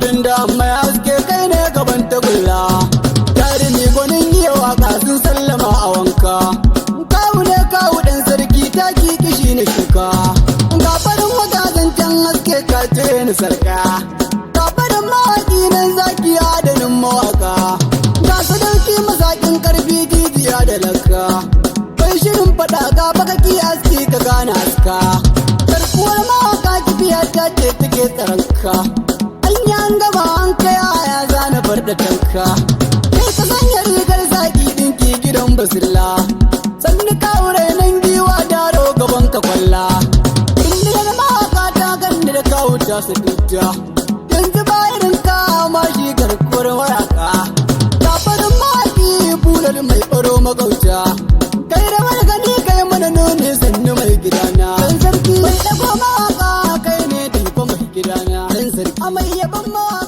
Hamarin da mai haske kai ne gaban tagulla. Jarumi gwanin iya waka sun sallama a wanka. Kawu ne kawu ɗan sarki taki kishi na shuka. Ga farin wata zancen haske ka cire ni sarka. Ga farin mawaƙi nan zaki adanin mawaka. Ga sadauki masakin karfi jijiya da lakka. Kai shirin faɗa ga bakaki aski ka gane aska. Garkuwar mawaka kifiya ta ce take tsaranka. An yi an gama an kai aya zana bar da tanka. Kai ka sanya rigar zaki dinki gidan basilla. Sannu kawo rainon giwa daro gaban ka kwalla. Rundunar mawaka ta ganni da kawo ta su duta. Yanzu ba irin ka ma shi garkuwar waraka. Kafarin mawaki bular mai ɓaro magauta. Kai rawar gani kai mana nuni sannu mai gidana. Dan sarki mai ɗago mawaka kai ne tilko mai gidana. Dan sarki amai yaban mawaka.